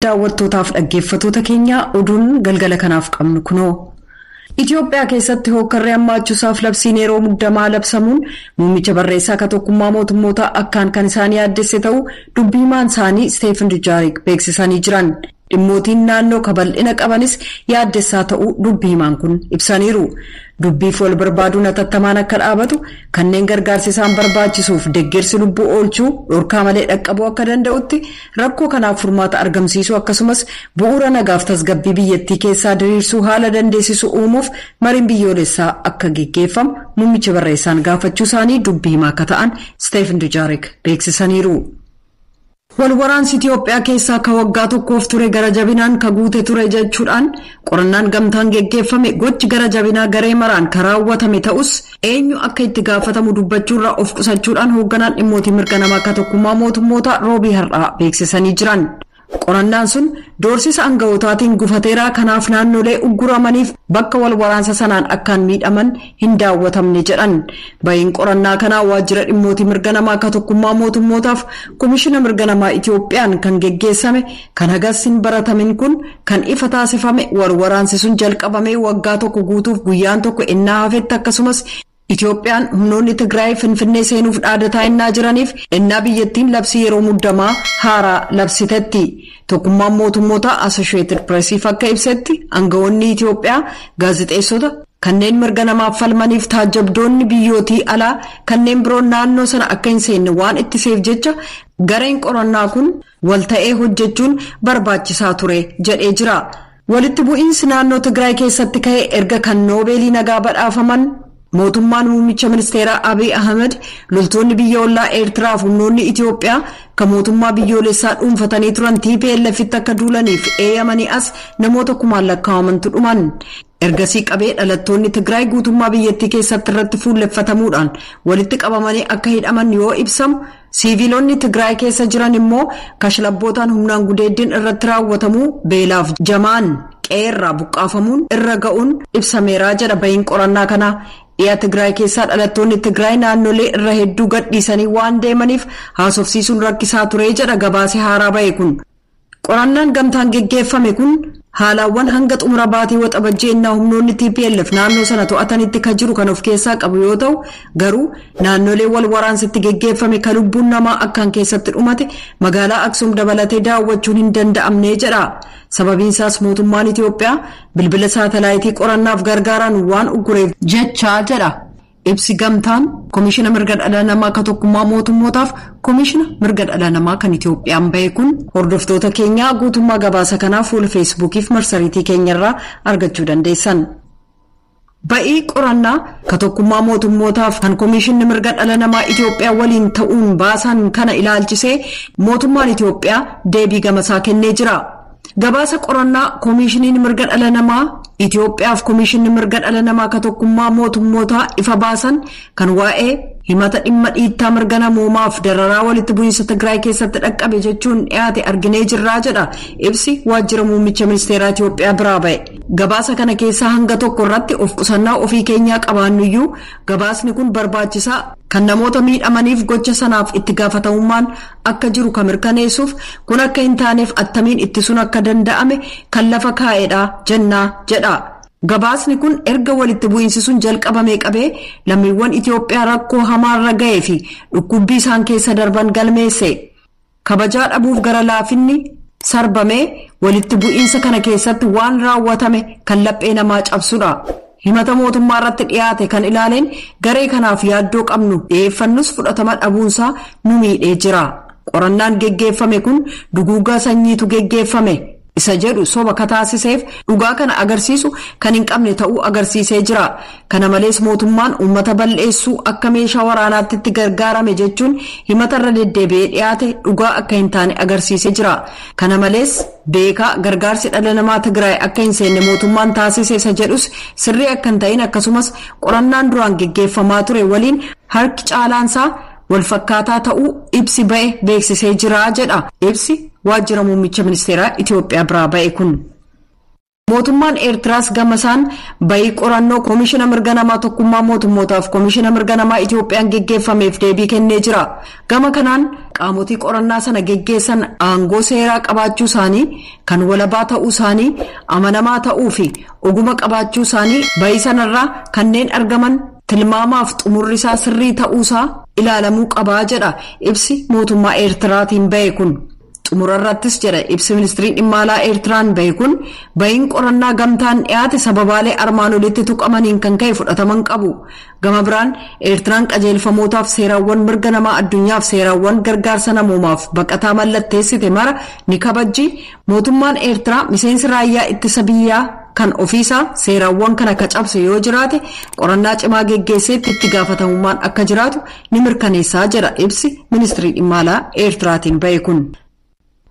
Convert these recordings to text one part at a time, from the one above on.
Daawwattootaaf dhaggeeffattoota keenya, oduun galgala kanaaf qabnu kunoo. Itoophiyaa keessatti hookkarri hammaachuusaaf labsiin yeroo muddamaa labsamuun muummicha barreessaa ka Tokkummaa Mootummoota akkaan kan isaan yaaddesse ta'uu dubbii himaan isaanii Steefan Dujaarik beeksisanii jiran. Dhimmootiin naannoo ka bal'ina qabanis yaaddessaa ta'uu dubbii himaan kun ibsaniiru. Dubbiif wal barbaaduun hatattamaan akka dhaabatu, kanneen gargaarsi isaan barbaachisuuf deeggarsi lubbuu oolchuu dhorkaa malee dhaqqabuu akka danda'utti rakkoo kanaaf furmaata argamsiisuu, akkasumas bu'uura nagaaf tasgabbii biyyattii keessaa diriirsuu haala dandeessisu uumuuf mariin biyyoolessaa akka geggeeffamu muummicha barreessaan gaafachuu isaanii dubbii himaa akka ta'an Steefan Dujaarik beeksisaniiru. Walwaraansi Itoophiyaa keessaa ka waggaa tokkoof ture gara jabinaan ka guute ture jechuudhaan qorannaan gamtaan geggeeffame, gochi gara jabinaa garee maraan ka raawwatame ta'us eenyu akka itti gaafatamu dubbachuurraa of qusachuudhaan hoogganaan dhimmootii mirga namaa akka Tokkummaa Mootummoota Roobii har'aa beeksisanii jiran. Qorannaan sun doorsisa aangawootaatiin gufateeraa, kanaaf naannolee ugguramaniif bakka wal waraansa sanaan akkaan miidhaman hin daawwatamne jedhan. Bahiin qorannaa kanaa waajjira dhimmootii mirga namaa akka Tokkummaa Mootummootaaf Komishina Mirga Namaa Itoophiyaan kan geggeessame kan hagas hin baratamin kun kan ifa taasifame wal waraansi sun jalqabamee waggaa tokko guutuuf guyyaan tokko ennaa hafetti, akkasumas Itoophiyaan humnoonni Tigraay Finfinnee seenuuf dhaadataa ennaa jiraniif ennaa biyyattiin labsii yeroo muddamaa haaraa labsitetti. Tokkummaan Mootummoota Associated Pressiif akka ibsetti, aangawoonni Itoophiyaa gaazexeessota, kanneen mirga namaaf falmaniif taajabdoonni biyyootii alaa kanneen biroon naannoo sana akka hin seenne waan ittiseef jecha gareen qorannaa kun walta'ee hojjechuun barbaachisaa ture jedhee jira. Walitti bu'iinsi naannoo Tigraay keessatti ka'e erga kan Noobeelii nagaa badhaafaman mootummaan muummicha ministeeraa Abiy Ahmed loltoonni biyya ollaa Eertiraaf humnoonni Itoophiyaa kan mootummaa biyyoolessaa dhuunfatanii turan TPLFitti akka duulaniif eeyyamanii as namoota kumaan lakkaa'amantu dhuman. Ergasii qabee dhalattoonni Tigraay guutummaa biyyattii keessatti irratti fuulleffatamuudhaan walitti qabamanii akka hidhaman yoo ibsamu, siiviilonni Tigraay keessa jiran immoo kashlabbootaan humnaan gudeeddiin irratti raawwatamuu, beelaaf jamaan qeerraa buqqaafamuun irra ga'uun ibsameeraa jedha bahiin qorannaa kanaa. Dhiyaa Tigraay keessaa dhalattoonni Tigraay naannolee irra hedduu gadhiisanii waan deemaniif haasofsiisuun rakkisaa ture jedha gabaase haaraa bahe kun. Qorannaan gamtaan geggeeffame kun haalawwan hanga xumura baatii Waxabajjii ennaa humnoonni TPLF naannoo sana to'atanitti kan jiru kan of keessaa qabu yoo ta'u, garuu naannolee wal waraansitti geggeeffame kan lubbuun namaa akkaan keessatti dhumate magaalaa Aksuum dabalatee daawwachuun hin danda'amne jedha. Sababiin isaas mootummaan Itoophiyaa bilbila saatalaayitii qorannaaf gargaaran waan uggureef jechaa jedha. Ibsi gamtaan Komishina Mirga Dhala Namaa akka Tokkummaa Mootummootaaf Komishina Mirga Dhala Namaa kan Itoophiyaan bahe kun. Hordoftoota keenyaa, guutummaa gabaasa kanaa fuula Feesbuukiif marsariitii keenyarraa argachuu dandeessan. Ba'ii qorannaa ka Tokkummaa Mootummootaaf kan Komishinni Mirga Dhala Namaa Itoophiyaa waliin ta'uun baasan kana ilaalchisee mootummaan Itoophiyaa deebii gamasaa kennee jira. Gabaasa qorannaa Komishiniin Mirga Dhala Namaa Itoophiyaaf Komishinni Mirga Dhala Namaa ka Tokkummaa Mootummootaa ifa baasan kan waa'ee himata dhimma dhiittaa mirga namoomaaf dararaa walitti bu'iinsa Tigraay keessatti dhaqqabe jechuun dhiyaate arginee jirraa jedha ibsi waajjira muummicha ministeeraa Itoophiyaa biraa ba'e. Gabaasa kana keessaa hanga tokko irratti of qusannaa ofii keenyaa qabaannuyyuu, gabaasni kun barbaachisaa kan namoota miidhamaniif gocha sanaaf itti gaafatamummaan akka jiru kan mirkaneessuuf, kun akka hin taaneef attamiin ittisuun akka danda'ame kan lafa kaa'edha jennaa jedha. Gabaasni kun erga walitti bu'iinsi sun jalqabamee qabee lammiiwwan Itoophiyaa rakkoo hamaarra ga'ee fi dhukkubbii isaan keessa darban galmeesse. Kabajaa dhabuuf gara laafinni sarbamee walitti bu'iinsa kana keessatti waan raawwatame kan laphee namaa cabsudha. Himata mootummaa irratti dhiyaate kan ilaaleen garee kanaaf yaaddoo qabnu dhiyeeffannus fudhatama dhabuunsaa nu miidhee jira. Qorannaan geggeeffame kun duguuggaa sanyiitu geggeeffame isa jedhu soba kataasiseef dhugaa kana agarsiisu kan hin qabne ta'uu agarsiisee jira. Kana malees mootummaan uummata bal'eessuu akka meeshaa waraanaatti itti gargaarame jechuun himata irra deddeebi'ee dhiyaate dhugaa akka hin taane agarsiisee jira. Kana malees beekaa gargaarsi dhala namaa Tigraay akka hin seenne mootummaan taasise isa jedhus sirrii akka hin ta'in, akkasumas qorannaan duraan geggeeffamaa ture waliin harki caalaansaa walfakkaataa ta'uu ibsi ba'e beeksisee jira jedha ibsi waajjira muummicha ministeeraa Itoophiyaa biraa ba'e kun. Mootummaan Eertiraas gamasaan bayii qorannoo Koomishina Mirga Namaa Tokkummaa Mootummootaaf Koomishina Mirga Namaa Itiyoophiyaan geggeeffameef deebii kennee jira. Gama kanaan qaamotii qorannaa sana geggeessan aangoo seeraa qabaachuu isaanii, kan walabaa ta'uu isaanii, amanamaa ta'uu fi oguma qabaachuu isaanii bayii sanarraa kanneen argaman tilmaamaaf xumurri isaa sirrii ta'uusaa ilaalamuu qabaa jedha ibsi mootummaa Eertiraatiin bahe kun. Xumurarrattis jedha ibsi ministiriin dhimma alaa Eertiraan bahe kun, bahiin qorannaa gamtaan dhiyaate sababaalee armaan olitti tuqamaniin kan ka'e fudhataman qabu. Gama biraan Eertiraan qajeelfamootaaf seeraawwan mirga namaa addunyaaf seeraawwan gargaarsa namoomaaf baqataa mallatteessite mara ni kabajji. Mootummaan Eertiraa miseensi raayyaa ittisa biyyaa kan ofiisaa seeraawwan kana ka cabse yoo jiraate qorannaa cimaa geggeesseetti itti gaafatamummaan akka jiraatu ni mirkaneessaa jedha ibsi ministirii dhimma alaa Eertiraatiin bahe kun.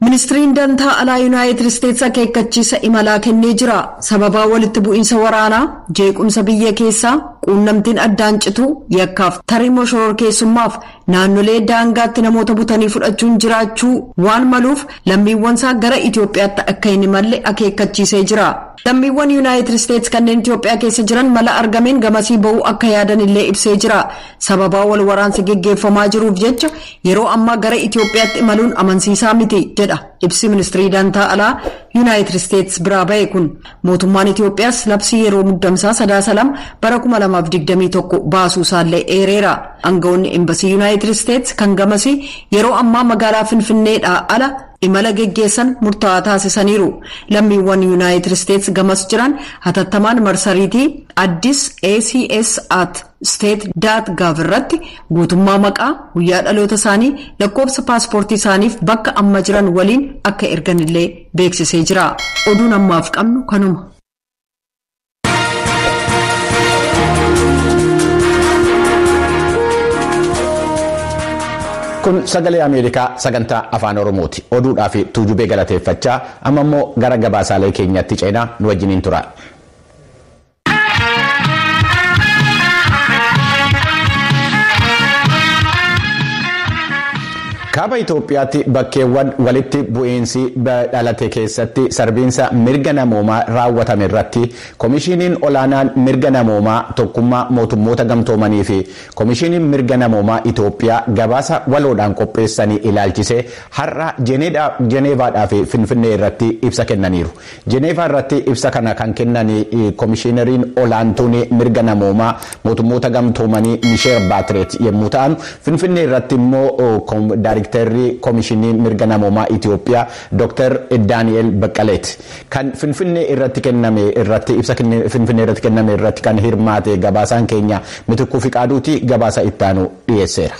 Ministiriin dantaa alaa Yuunaayitid Isteetsi akeekkachiisa imalaa kennee jira. Sababaa walitti bu'iinsa waraanaa, jeequmsa biyya keessaa, quunnamtiin addaan cituu, yakkaaf tarii shororkeessummaaf naannolee daangaatti namoota butanii fudhachuun jiraachuu waan maluuf lammiiwwan isaa gara Itoophiyaatti akka hin imalle akeekkachiisee jira. Lammiiwwan Yuunaayitid Isteetsi kanneen Itoophiyaa keessa jiran mala argameen gamasii ba'uu akka yaadan illee ibsee jira. Sababaa wal waraansi geggeeffamaa jiruuf jecha yeroo ammaa gara Itoophiyaatti imaluun amansiisaa miti jedha ibsi ministirii dantaa alaa Yuunaayitid Isteetsi biraa ba'e kun. Mootummaan Itoophiyaas labsii yeroo muddamsaa 3 bara 2021 baasuu isaallee eereera. Aangawoonni Embasii Yuunaayitid Isteetsi kan gamasii yeroo ammaa magaalaa Finfinneedhaa ala imala geggeessan murtaa'aa taasisaniiru. Lammiiwwan Yuunaayitid Isteetsi gamas jiran hatattamaan marsariitii Addis ACS at state.gov irratti guutummaa maqaa, guyyaa dhaloota isaanii, lakkoofsa paaspoortii isaaniif bakka amma jiran waliin akka erganillee beeksisee jira. Oduun ammaaf qabnu kanuma. Kun sagalee Ameerikaa sagantaa afaan Oromooti. Oduudhaa fi tuujubee galateeffachaa amma immoo gara gabaasaalee keenyatti ceenaa nu wajjiniin tura. Kaaba Itoophiyaatti bakkeewwan walitti bu'iinsi dhalate keessatti sarbiinsa mirga namoomaa raawwatame irratti Koomishiniin olaanaan mirga namoomaa tokkummaa mootummoota gamtoomanii fi Koomishiniin mirga namoomaa Itoophiyaa gabaasa waloodhaan qopheessanii ilaalchise har'a Jeneevaadhaa fi Finfinnee irratti ibsa kennaniiru. Jeneevaa irratti ibsa kana kan kennan Koomishineriin olaantuun mirga namoomaa mootummoota gamtoomanii Misheel Baatireet yommuu ta'an, Finfinnee irratti immoo Daayiriktarri Koomishinii Mirga Namoomaa Itoophiyaa Dr. Daani'el Baqqaleeti. Kan Finfinnee irratti kenname irratti ibsa Finfinnee irratti kenname irratti kan hirmaate gabaasaan keenya Mitikkuu Fiqaaduuti gabaasa ittaanu dhiyeesseera.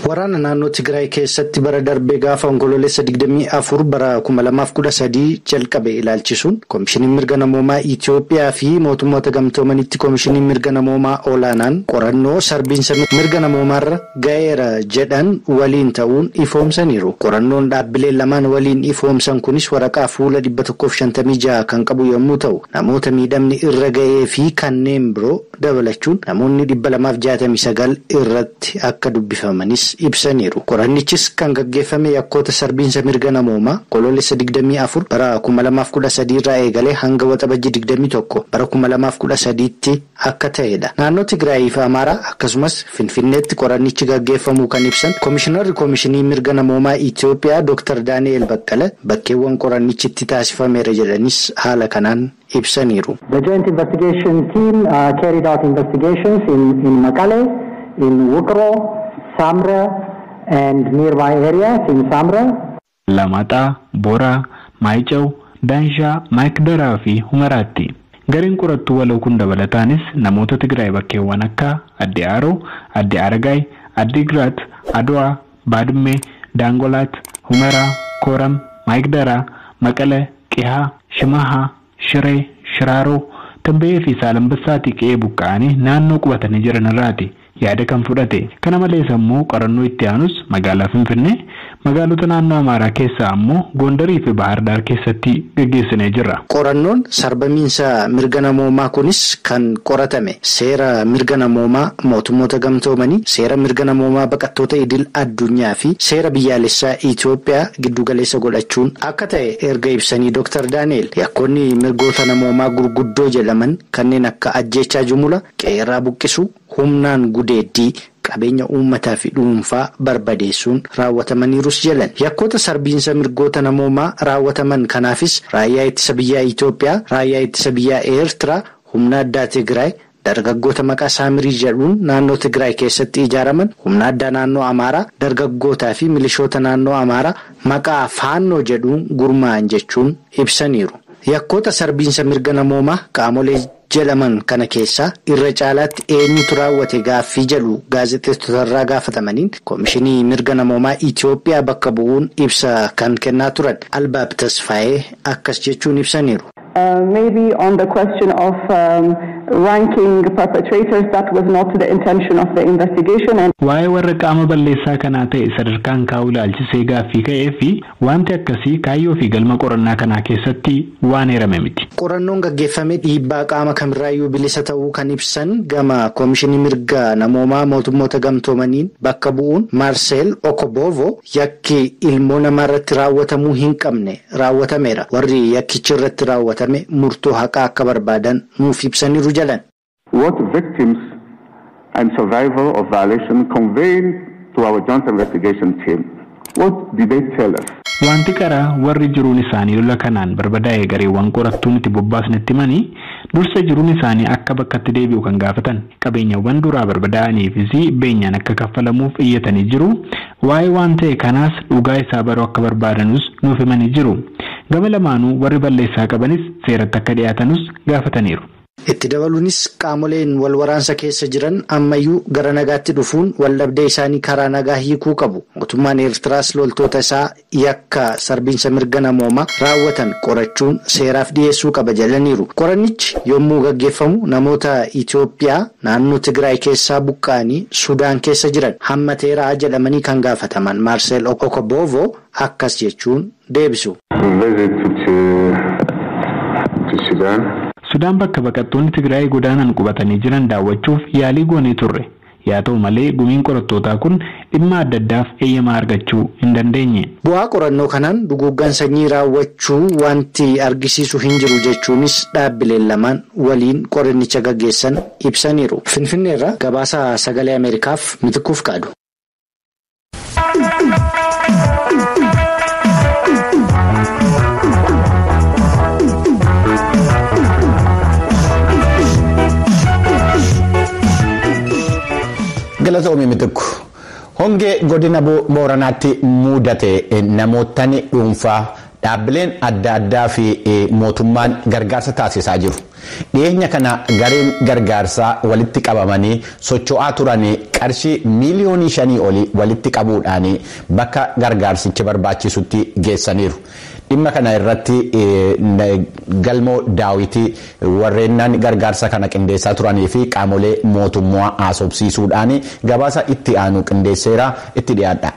Waraana naannoo Tigraay keessatti bara darbee gaafa onkoloolessa 24 bara 2013 jalqabe ilaalchisuun Koomishiniin Mirga Namoomaa Itoophiyaa fi mootummoota gamtoomanitti Koomishiniin Mirga Namoomaa olaanaan qorannoo sarbiinsa mirga namoomaarra ga'eera jedhan waliin ta'uun ifoomsaniiru. Qorannoon dhaabbileen lamaan waliin ifoomsan kunis waraqaa fuula 156 kan qabu yommuu ta'u, namoota miidhamni irra ga'ee fi kanneen biroo dabalachuun namoonni 269 irratti akka dubbifamanis ibsaniiru. Qorannichis kan gaggeeffame yakkoota sarbiinsa mirga namoomaa onkoloolessa 24 bara 2013 irraa eegalee hanga waxabajji 21 bara 2013tti akka ta'edha. Naannoo Tigraayii fi Amaaraa akkasumas Finfinneetti qorannichi gaggeeffamuu kan ibsan Koomishinarri Koomishinii Mirga Namoomaa Itoophiyaa Dr. Daani'el Baqqala bakkeewwan qorannichi itti taasifameera jedhanis haala kanaan ibsaniiru. The joint investigation team carried out investigations in Mekelle, in Wukro, Samre and nearby areas in Samre. Lamaxaa, Boraa, Maayicaw, Daanshaa, Maayikdaraa fi Humaraatti. Gareen qorattuu waloo kun dabalataanis namoota Tigraay bakkeewwan akka Adde Aaroo, Adde Aragaay, Addigiraat, Adwaa, Baadimmee, Daangolaat, Humaraa, Kooram, Maayikdaraa, Maqale, Qihaa, Shimahaa, Shiree, Shiraaroo, Tamba'ee fi Saalambassaatii qe'ee buqqa'anii naannoo qubatanii jiran irraati yaada kan fudhate. Kana malees ammoo qorannoo itti aanus magaalaa Finfinnee, Magaalota naannoo Amaaraa keessaa ammoo Gondarii fi Bahar Daar keessatti gaggeessinee jirra. Qorannoon sarbamiinsa mirga namoomaa kunis kan qoratame seera mirga namoomaa mootummoota gamtoomanii, seera mirga namoomaa baqattoota idil addunyaa fi seera biyyaalessaa Itoophiyaa giddugaleessa godhachuun akka ta'e erga ibsanii Dr. Daani'el yakkoonni mirgoota namoomaa gurguddoo jedhaman kanneen akka ajjeechaa jumula, qeerraa buqqisuu, humnaan gudeeddii, qabeenya uummataa fi dhuunfaa barbadeessuun raawwatamaniirus jedhan. Yakkoota sarbiinsa mirgoota namoomaa raawwataman kanaafis raayyaa ittisa biyyaa Itoophiyaa, raayyaa ittisa biyyaa Eertiraa, humna addaa Tigraay, dargaggoota maqaa Saamirii jedhuun naannoo Tigraay keessatti ijaaraman, humna addaa naannoo Amaaraa, dargaggootaa fi milishoota naannoo Amaaraa maqaa Faannoo jedhuun gurmaa'an jechuun ibsaniiru. Yakkoota sarbiinsa mirga namoomaa qaamolee jedhaman kana keessaa irra caalaatti eenyutu raawwate gaaffii jedhu gaazexeessotarraa gaafatamaniin Koomishinii Mirga Namoomaa Itoophiyaa bakka bu'uun ibsa kan kennaa turan Albaab Tasfaayee akkas jechuun ibsaniiru. Maybe on the question of ranking perpetrators, that was not the intention of the investigation. And Waa'ee warra qaama balleessaa kanaa ta'e sadarkaan kaa'uu ilaalchisee gaaffii ka'ee fi wanti akkasii kaayyoo fi galma qorannaa kanaa keessatti waan eerame miti. Qorannoon gaggeeffame dhiibbaa qaama kamirraayyuu bilisa ta'uu kan ibsan gama Koomishinii Mirga Namoomaa mootummoota gamtoomaniin bakka bu'uun Maarseel Okobovo yakki ilmoo namaarratti raawwatamuu hin qabne raawwatameera. Warri yakkichi irratti raawwatame murtoo haqaa akka barbaadan nuuf ibsaniiru jedhan. What victims and survivor of violation conveyed to our joint investigation team? What did they tell us? Wanti karaa warri jiruun isaanii lola kanaan barbadaa'e gareewwan qorattuun itti bobbaasnetti himanii dursa jiruun isaanii akka bakkatti deebi'u kan gaafatan, qabeenyawwan duraa barbadaa'aniifis beenyaan akka kaffalamuuf iyyatanii jiru. Waa'ee waan ta'e kanaas dhugaa isaa baruu akka barbaadanus nuuf himanii jiru. Gama lamaanuu warri balleessaa qabanis seeratti akka dhiyaatanus gaafataniiru. Itti dabaluunis qaamoleen wal waraansa keessa jiran ammayyuu gara nagaatti dhufuun waldhabdee isaanii karaa nagaa hiikuu qabu. Mootummaan Eertiraas loltoota isaa yakka sarbiinsa mirga namoomaa raawwatan qorachuun seeraaf dhiyeessuu qaba jedhaniiru. Qorannichi yommuu gaggeeffamu namoota Itoophiyaa naannoo Tigraay keessaa buqqa'anii Sudaan keessa jiran hammateeraa jedhamanii kan gaafataman Maarseel Okobovo akkas jechuun deebisu. Sudaan bakka baqattoonni Tigraay godaanan qubatanii jiran daawwachuuf yaalii goonee turre. Yaa ta'u malee gumiin qorattootaa kun dhimma adda addaaf eeyyamaa argachuu hin dandeenye. Bu'aa qorannoo kanaan duguuggaan sanyii raawwachuu wanti argisiisu hin jiru jechuunis dhaabbileen lamaan waliin qorannicha gaggeessan ibsaniiru. Finfinneerraa gabaasa Sagalee Ameerikaaf Mitikkuuf Qaadu. Galatoomii Mitikku. Hongee godina Booranaatti mudate namootni dhuunfaa, dhaabbileen adda addaa fi mootummaan gargaarsa taasisaa jiru. Dhiyeenya kana gareen gargaarsaa walitti qabamanii socho'aa turan qarshii 5 miiliyoonii olii walitti qabuudhaan bakka gargaarsichi barbaachisutti geessaniiru. Dhimma kana irratti Galmoo Daawitii warreen gargaarsa kana qindeessaa turanii fi qaamolee mootummaa haasofsiisuudhaan gabaasa itti aanu qindeesseera, itti dhiyaadha.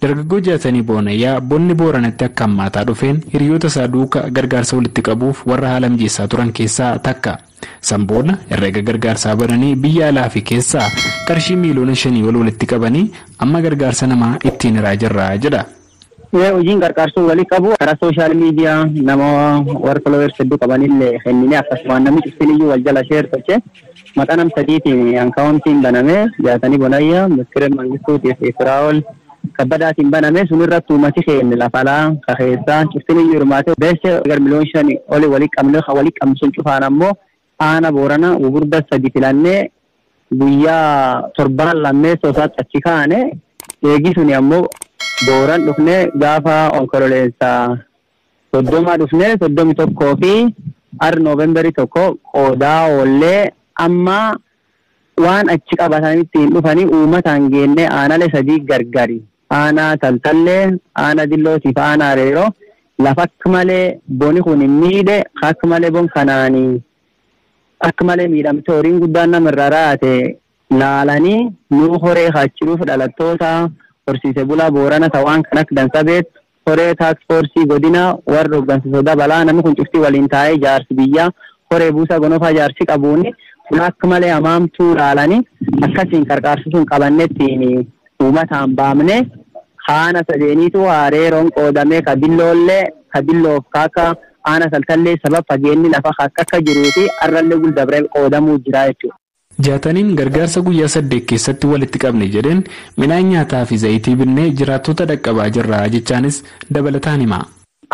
Dargaggoo Jaatanii Boonayyaa bonni Booranatti akka hammaataa dhufeen hiriyoota isaa duuka gargaarsa walitti qabuuf warra haala mijeessaa turan keessaa takka. Sanboona herreega gargaarsaa bananii biyya alaa fi keessaa qarshii 5 miiliyoona ol walitti qabanii amma gargaarsa namaa ittiin hiraa jirra jedha. Hojiin gargaarsuu walii qabu karaa social media nama warra followers hedduu qabanillee kennine, akkasumas namni cuftiin wal jala share tolche. Maqaa nam sadiitiin akkaawuntiin baname, Jaatanii Bonayyaa, Miskireen Mangistuutii fi Firaa'ol Kabbadaatiin baname. Sunirratti uummati keenya lafa alaa ka keessaa cuftiin iyyuu hirmaate. Beessa gar 5 miliyoona olii walii qabne. Walii qabne sun cufaan ammoo aana Boorana gugurda sadi filannee guyyaa 7 lammeessoo isaatti achi kaane. Eegi suni ammoo Booran dhufnee gaafa Onkololeessa 30 dhufnee, 31 fi ar Noovembarii 1 qoodaa oollee. Amma waan achi qabatanitti hin dhufanii uummataan geennee aanaalee sadii gargari. Aanaa Taltallee, aanaa Dillootii fi aanaa Areeroo lafa akka malee boni kun hin miidhe, akka malee bon kanaanii akka malee miidhamte, horiin guddaan namarra raate laalanii nuu horee hachiruuf dhalattoota Horsiise bulaa Boorana tawaan kan akka dansabeet horee taaks foorsii godina warra hooggansa sodaa balaa namni kun cuftii waliin taa'ee jaarsi biyyaa horee buusaa gonofaa jaarsi qabuuni kun akka malee hamaamtuu ilaalanii akkasiin qarqaarsisuun qabanneettiin uummataan baamne haana sadeeniitu hareeroon qoodamee ka billoollee ka billoof kaaka aana taltallee sababa fageenyi lafa akka jiruu fi arrallee guldabree qoodamuu jira jechuudha. Jaataniin gargaarsa guyyaa 8 keessatti walitti qabne jedheen midhaan nyaataa fi zayitii binnee jiraattota dhaqqabaa jirra jechaanis dabalataan hima.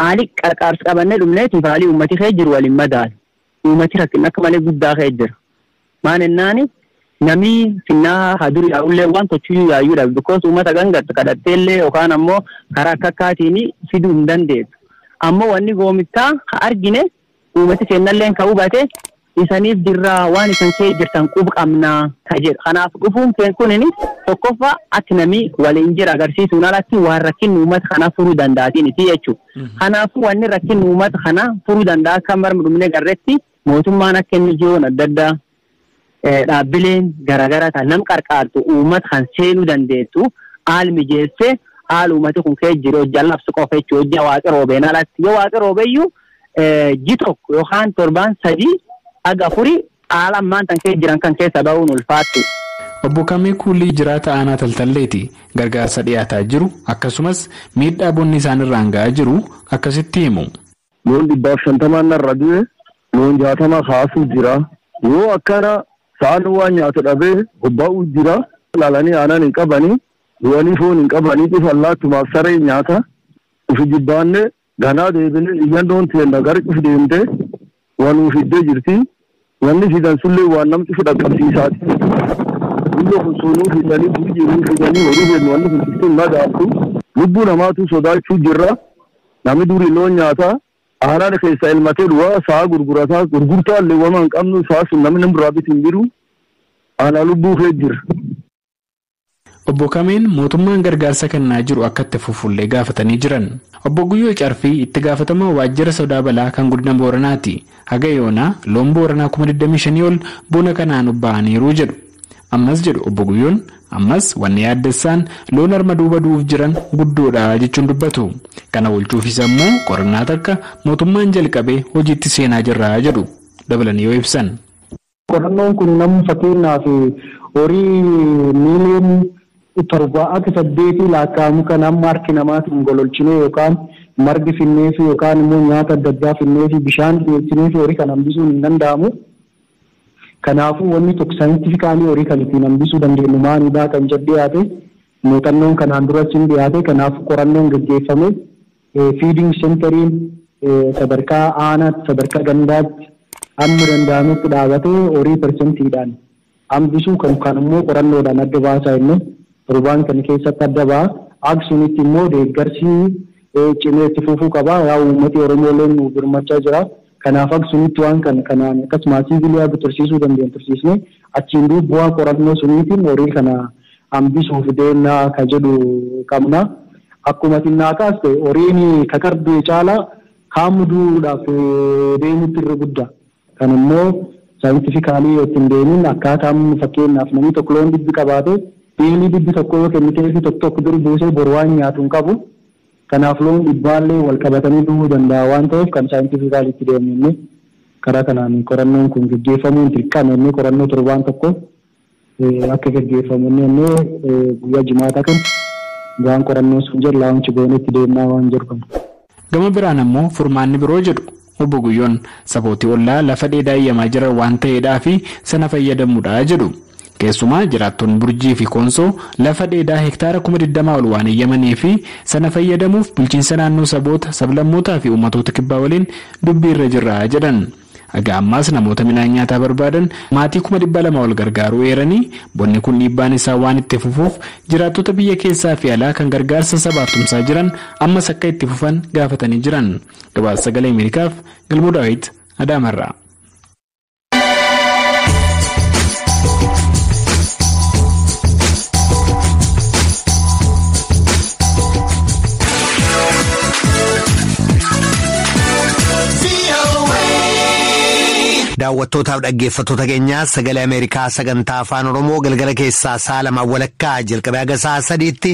Haali qarqaarsa qabannee dhumneetiif haalli uummati kee jiru waliin madaalu. Uummati rakkina akka malee guddaa kee jira. Maal ennaani namni finnaa hadur yaa'ullee waan tochuu yaayyuudha. Because uummata gangatta kadhatteellee yookaan ammoo karaa akka akkaatiin fiduu hin dandeessu. Ammoo wanni goomittaa argine uummati kennallee kan hubate isaniif dirraa waan isan kee jirtan quba qabnaa ka jedhu. Kanaaf dhufuun keen kunin tokkoffaa ati namni waliin jira agarsiisuun alatti waan rakkinni uummata kanaa furuu danda'aatiiniti jechuudha. Kanaafuu wanni rakkinni uummata kanaa furuu danda'a akka marma dhumne garreetti mootummaan akka inni jiruun adda addaa dhaabbileen garaagaraa kan nam qarqaartu uummata kan seenuu dandeettu haal mijeessee haal uummati kun kee jiru hojjaa labsu qofa jechuudha. Hojjaa waaqa roobeen alatti yoo waaqa roobeyyuu ji tokko yookaan torbaan 3 aga 4 haala ammaan tan kee jiran kan keessa ba'uun ulfaattu. Obbo Kamii Kuulii jiraata aanaa Taltalleeti gargaarsa dhiyaataa jiru akkasumas miidhaa bonni isaan irraan ga'aa jiru akkasitti himu. Loon 150 narra du'e loon 60 kaasuu jira. Yoo akkana sa'aan waan nyaatu dhabee bobba'uu jira. Laalanii aannan hin qabanii du'anii foon hin qabanii cufa laattumaaf saree nyaata. Ufi jibbaanne ganaa deebinee iyyandoon teenna gara cufi deemtee waan ufiddee jirti. Wanni fidan sullee waan namni cufa dhaqqabsiisaati. Biyya kun sunuu fidanii burjii fidanii horii jennu wanni kun cuftiin madaa'u. Lubbuu namaatu sodaachuu jirra. Namni durii loon nyaata. Aanaan keessa ilmatee du'aa sa'a gurgurataa gurgurtaa illee waan hin qabnu sa'a sun namni biraa bitu hin jiru. Aanaa lubbuu kee jira. Obbo Kameen mootummaan gargaarsa kennaa jiru akka itti fufullee gaafatanii jiran. Obbo Guyyoo Carfii itti gaafatamaa waajjira sodaa balaa kan godina Booranaati. Haga yoonaa loon Booranaa 25,000 ol bona kanaan ba'aniiru jedhu. Ammas jedhu Obbo Guyyoon ammas wanni yaaddessaan loon harma duuba du'uuf jiran guddoodha jechuun dubbatu. Kana oolchuufis ammoo qorannaa takka mootummaan jalqabee hojiitti seenaa jirra jedhu dabalanii yoo ibsan. Qorannoon kun namni fakkeenyaaf horii miiliyoona 7 akka 8 lakkaa'amu kan amma harki namaatiin gololchinee yookaan margi finneefi yookaan immoo nyaata adda addaa finneefi bishaan dhiyeessineefi horii kan hambisuun hin danda'amu. Kanaafuu wanni tokko saayintifikaalii horii kan ittiin hambisuu dandeenyu maalidha kan jedhu dhiyaate muuxannoon kanaan duratti hin dhiyaate. Kanaafuu qorannoon gaggeeffame feeding centeriin sadarkaa aanaatti sadarkaa gandaatti hamma danda'ametti dhaabatee horii persentiidhaan hambisuu kan immoo qorannoodhaan adda baasaa inni torbaan kan keessatti adda ba'a. Aksunitti immoo deeggarsi cimee itti fufuu qaba. Yaa uummati Oromoo illee nu birmachaa jira. Kanaaf aksunitti waan kanaan akkasumas sibiilii haga tursiisuu dandeenyu tursiisne achiin duuba bu'aa qorannoo suniitiin horii kana hambisuuf deemnaa ka jedhu qabna. Akkuma xinnaa kaaste horiin kakardee caalaa kaamu duudhaaf deemutti irra guddaa. Kan immoo saayintifikaalii ittiin deemin akkaataa fakkeenyaaf namni tokko loon dhibbi qabaate beelii dhibbi tokko yoo kenniteefi tokko tokko dur buusee boru waan nyaatu hin qabu. Kanaaf loon dhibbaallee wal qabatanii du'uu danda'a waan ta'eef kan saayintifikaalii itti deemne karaa kanaan qorannoon kun gaggeeffamuun dirqama inni qorannoo torbaan tokko akka gaggeeffamu inni guyyaa jimaataa kan waan qorannoon sun jedhu laawunchi goonee itti deemnaa waan jiru kana. Gama biraan ammoo furmaanni biroo jedhu Obbo Guyyoon sabootii ollaa lafa dheedaa iyyamaa jiran waan ta'eedhaa fi sana fayyadamuudha jedhu. Keessumaa jiraattonni Burjii fi Koonsoo lafa dheedaa hektaara 20,000 ol waan eeyyamanii fi sana fayyadamuuf bulchiinsa naannoo saboota sablammootaa fi uummatoota kibbaa waliin dubbii irra jirra jedhan. Haga ammaas namoota midhaan nyaataa barbaadan maatii 200,000 ol gargaaruu eeranii bonni kun dhiibbaan isaa waan itti fufuuf jiraattota biyya keessaa fi alaa kan gargaarsa sabaaf tumsaa jiran ammas akka itti fufan gaafatanii jiran. Gabaasa Sagalee Ameerikaaf Galmoo Daawit Adaamarraa. Daawwattootaaf dhaggeeffattoota keenyaa sagalee Ameerikaa sagantaa afaan Oromoo galgala keessaa sa'a 2:30 jalqabee haga sa'a 3tti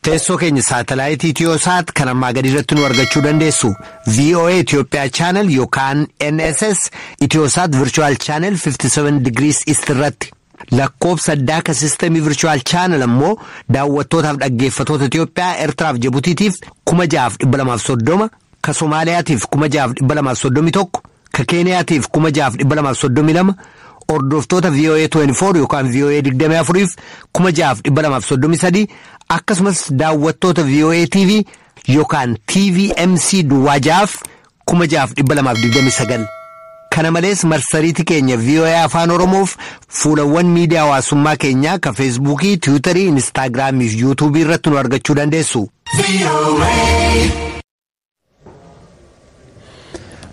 teessoo keenya saatalaayitii Itiyoosaat kan ammaa gadi irratti nu argachuu dandeessu. VOA Itoophiyaa chaanal yookaan NSS Itiyoosaat Virtual Channel 57 degrees East irratti. Lakkoofsa addaa kan sistemii Virtual Channel ammoo daawwattootaaf dhaggeeffattoota Itiyoophiyaa Eertiraaf Jibutiitiif 6,230 ka Somaaliyaatiif 6,231. Ka Keeniyaatiif 6,232 hordoftoota VOA 24 yookaan VOA 24 6,233 akkasumas daawwattoota VOA TV yookaan TVMC duwwaa 6 6,229. Kana malees marsariitii keenya VOA Afaan Oromoof fuulawwan miidiyaa hawaasummaa keenyaa ka Feesbuukii, Tiwiitarii, Inistaagiraamii fi Yuutuubii irratti nu argachuu dandeessu.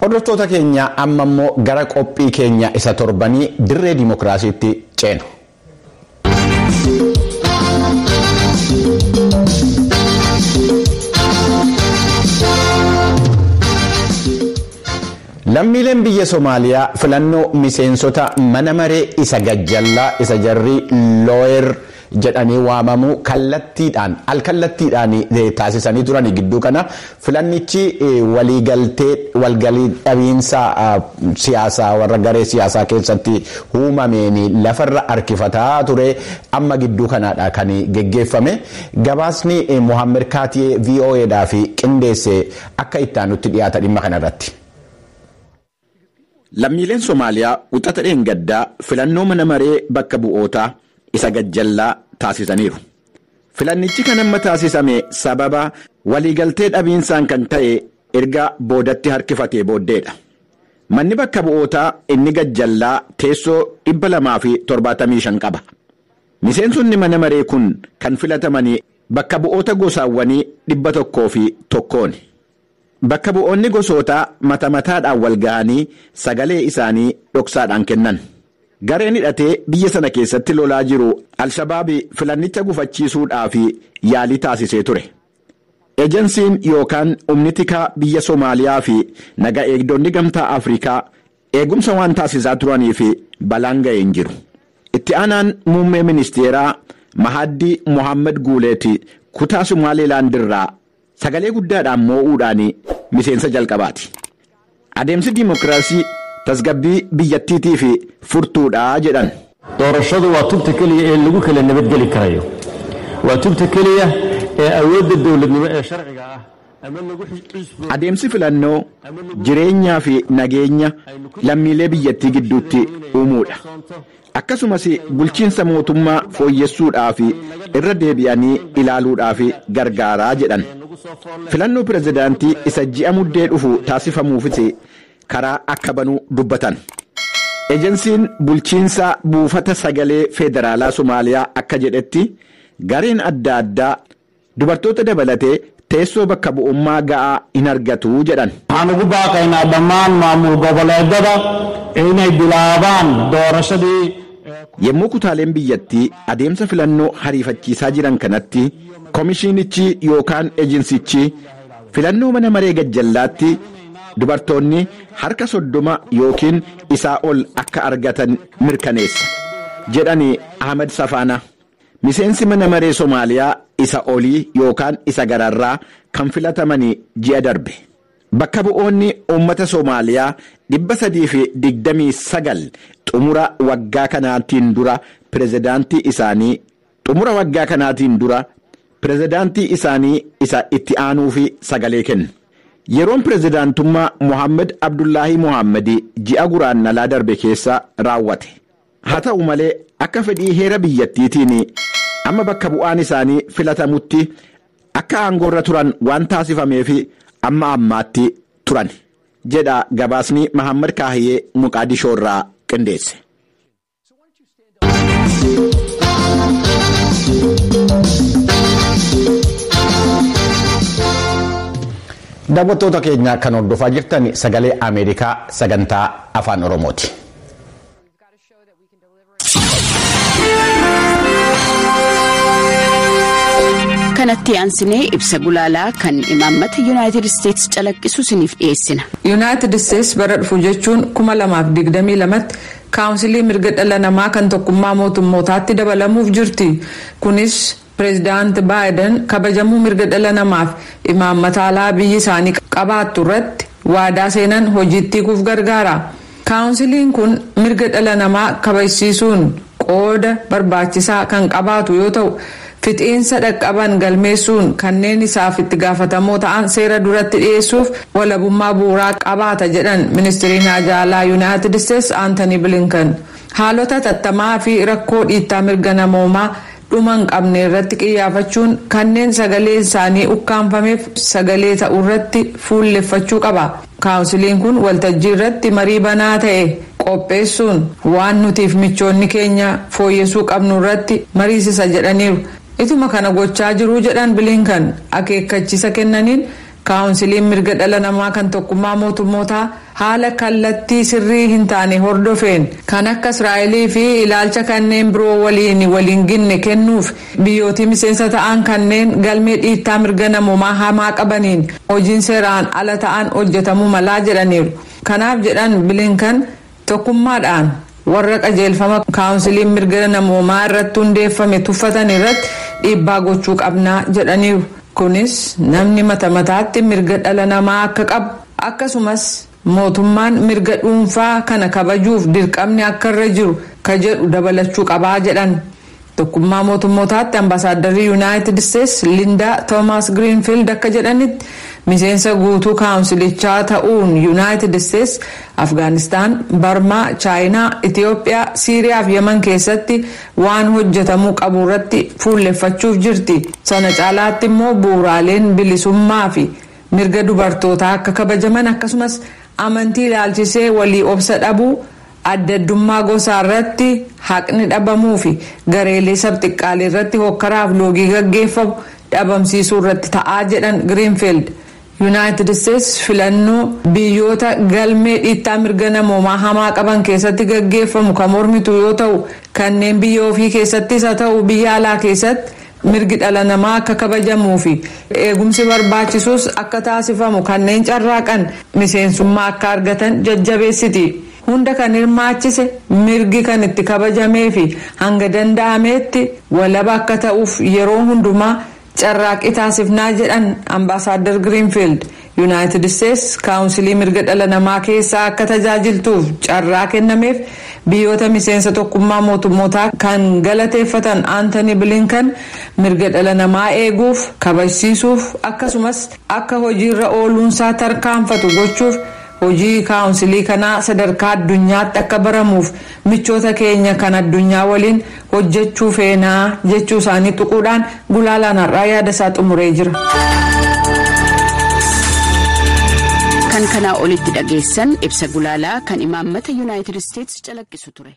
Hordoftoota keenya amma immoo gara qophii keenya isa torbanii dirree dimookiraasiitti ceenu. Lammiileen biyya Somaaliyaa filannoo miseensota mana maree isa gajjallaa isa jarri looyer jedhanii waamamu kallattiidhaan alkallattiidhaan taasisanii turan gidduu kana filannichi waliigaltee walgalii dhabiinsa siyaasaa warra garee siyaasaa keessatti uumameen lafarra harkifataa ture amma gidduu kanaadha kan geggeeffame gabaasni Mohaammed Kaatiyee VOAdhaaf qindeesse akka itti aanutti dhiyaata dhimma kanarratti. Lammiileen Somaaliyaa wixata dheengaddaa filannoo mana maree bakka bu'ootaa isa gajjallaa taasisaniiru. Filannichi kan amma taasisame sababa waliigaltee dhabiinsaan kan ta'e erga boodatti harkifatee booddeedha. Manni bakka bu'ootaa inni gajjallaa teessoo 275 qaba. Miseensonni mana maree kun kan filatamanii bakka bu'oota gosaawwanii 101. Bakka bu'oonni gosootaa mata mataadhaan wal ga'anii sagalee isaanii dhoksaadhaan kennan. Gareen hidhatee biyya sana keessatti lolaa jiru Alshabaabi filannicha gufachiisuudhaaf yaalii taasisee ture. Ejensiin yookaan humni tikaa biyya Somaaliyaa fi naga eegdonni gamtaa Afrikaa eegumsa waan taasisaa turanii fi balaan ga'ee hin jiru. Itti aanaan muummee ministeeraa Mahaddi Mohaammed Guuleeti kutaa Somaalilaandirraa sagalee guddaadhaan moo'uudhaan miseensa jalqabaati. Adeemsi diimokiraasii tasgabbii biyyattiitii fi furtuudhaa jedhan. Doorashadu waa tubta keliya ee lagu kala nabadgeli karayo. Waa tubta keliya ee awoodda dowladnimo ee sharciga ah. Adeemsi filannoo jireenyaa fi nageenya lammiilee biyyattii gidduutti uumuudha. Akkasumas bulchiinsa mootummaa fooyyessuudhaa fi irra deebi'anii ilaaluudhaaf gargaaraa jedhan. Filannoo pirezidaantii isa ji'a muddee dhufu taasifamuufis karaa akka banuu dubbatan. Ejensiin bulchiinsa buufata sagalee federaalaa Somaaliyaa akka jedhetti gareen adda addaa dubartoota dabalatee teessoo bakka bu'ummaa ga'aa hin argatu jedhan. Waxaan ugu baaqaynaa dhammaan maamul goboleedada inay bilaabaan doorashadii. Yommuu kutaaleen biyyattii adeemsa filannoo hariifachiisaa jiran kanatti komishiinichi yookaan ejensichi filannoo mana maree gajjallaatti dubartoonni harka 30 yookiin isaa ol akka argatan mirkaneessa jedhani Ahmed Safaana. Miseensi mana maree Somaaliyaa isa olii yookaan isa gararraa kan filatamanii ji'a darbe. Bakka bu'oonni uummata Somaaliyaa 329 xumura waggaa kanaatiin dura pirezidaantii isaanii isa itti aanuu fi sagalee kennu. Yeroon pirezidaantummaa Mohaammed Abdullaahi Mohaammed ji'a guraannalaa darbe keessa raawwate. Haa ta'u malee akka fedhii heera biyyattiitiin amma bakka bu'aan isaanii filatamutti akka aangoorra turan waan taasifameef amma ammaatti turan jedha gabaasni Mohaammed Kaahiyee Muqaadishoo irraa qindeesse. Daawwattoota keenya kan hordofaa jirtan sagalee Ameerikaa sagantaa afaan Oromooti. Kanatti aansinee ibsa gulaalaa kan imaammata Yuunaayitid Isteetsi calaqqisu isiniif dhiyeessina. Yuunaayitid Isteetsi bara dhufu jechuun 2022tti kaawunsilii mirga dhala namaa kan tokkummaa mootummootaatti dabalamuuf jirti. Kunis pireezidaant Baayiden kabajamuu mirga dhala namaaf imaammata alaa biyyi isaanii qabaattu irratti waadaa seenan hojiitti hiikuuf gargaara. Kaawunsiliin kun mirga dhala namaa kabajsiisuun qooda barbaachisaa kan qabaatu yoo ta'u, fixiinsa dhaqqaban galmeessuun kanneen isaaf itti gaafatamoo ta'an seera duratti dhiyeessuuf walabummaa bu'uuraa qabaata jedhan ministiriin haajaa alaa Yuunaayitid Isteetsi Aantanii Bilinkan. Haalota tattamaa fi rakkoo dhiittaa mirga namoomaa dhuma hin qabne irratti qiyyaafachuun kanneen sagalee isaanii ukkaanfameef sagalee ta'uu irratti fuulleffachuu qaba. Kaawunsiliin kun waltajjii irratti marii banaa ta'e qopheessuun waan nutiif michoonni keenya fooyyessuu qabnu irratti mariisisa jedhaniiru. Ituma kana gochaa jiruu jedhan Bilinkan akeekkachiisa kennaniin, kaawunsiliin mirga dhala namaa kan tokkummaa mootummootaa haala kallattii sirrii hin taane hordofeen kan akka Israa'elii fi ilaalcha kanneen biroo waliin waliin ginne kennuuf biyyootii miseensa ta'an kanneen galmee dhiittaa mirga namoomaa hamaa qabaniin hojiin seeraan ala ta'an hojjetamuu malaa jedhaniiru. Kanaaf jedhan Bilinkan, tokkummaadhaan warra qajeelfama kaawunsiliin mirga namoomaa irratti hundeeffame tuffatan irratti dhiibbaa gochuu qabnaa jedhaniiru. Kunis namni mata mataatti mirga dhala namaa akka qabu, akkasumas mootummaan mirga dhuunfaa kana kabajuuf dirqamni akka irra jiru ka jedhu dabalachuu qabaa jedhan. Tokkummaa mootummootaatti ambaasaaddarri Yuunaayitid Isteetsi Lindaa Toomaas Giriinfiild akka jedhanitti, miseensa guutuu kaawunsilichaa ta'uun Yuunaayitid Isteetsi Afgaanistaan, Barmaa, Chaayinaa, Itiyoophiyaa, Siiriyaa fi Yaman keessatti waan hojjetamuu qabu irratti fuulleffachuuf jirti. Sana caalaatti immoo bu'uuraaleen bilisummaa fi mirga dubartootaa akka kabajaman, akkasumas amantii ilaalchisee walii obsa dhabuu, adda addummaa gosaa irratti haqni dhabamuu fi gareelee sabxiqqaalee irratti hokkaraaf loogii gaggeeffamu dhabamsiisuu irratti ta'aa jedhan Giriinfiild. Yuunaayitid Isteetsi filannoo biyyoota galmee dhiittaa mirga namoomaa hamaa qaban keessatti gaggeeffamu kan mormitu yoo ta'u, kanneen biyya ofii keessattis haa ta'u biyya alaa keessatti mirgi dhala namaa akka kabajamuu fi eegumsi barbaachisus akka taasifamu kanneen carraaqan miseensummaa akka argatan jajjabeessiti. Hunda kan hirmaachise, mirgi kan itti kabajamee fi hanga danda'ametti walaba akka ta'uuf yeroo hundumaa carraaqqii taasifnaa jedhan ambaasaadar Giriinfiild. Yuunaayitid Isteetsi kaawunsilii mirga dhala namaa keessaa akka tajaajiltuuf carraa kennameef biyyoota miseensa tokkummaa mootummootaa kan galateeffatan Aantanii Bilinkan, mirga dhala namaa eeguuf, kabajsiisuuf, akkasumas akka hojiirra ooluunsaa tarkaanfatu gochuuf hojii kaawunsilii kanaa sadarkaa addunyaatti akka baramuuf michoota keenya kan addunyaa waliin hojjechuu feenaa jechuu isaanii tuquudhaan gulaalaan har'aa yaada isaa xumuree jira. Kan kanaa olitti dhageessan ibsa gulaalaa kan imaammata Yuunaayitid Isteetsi calaqqisu ture.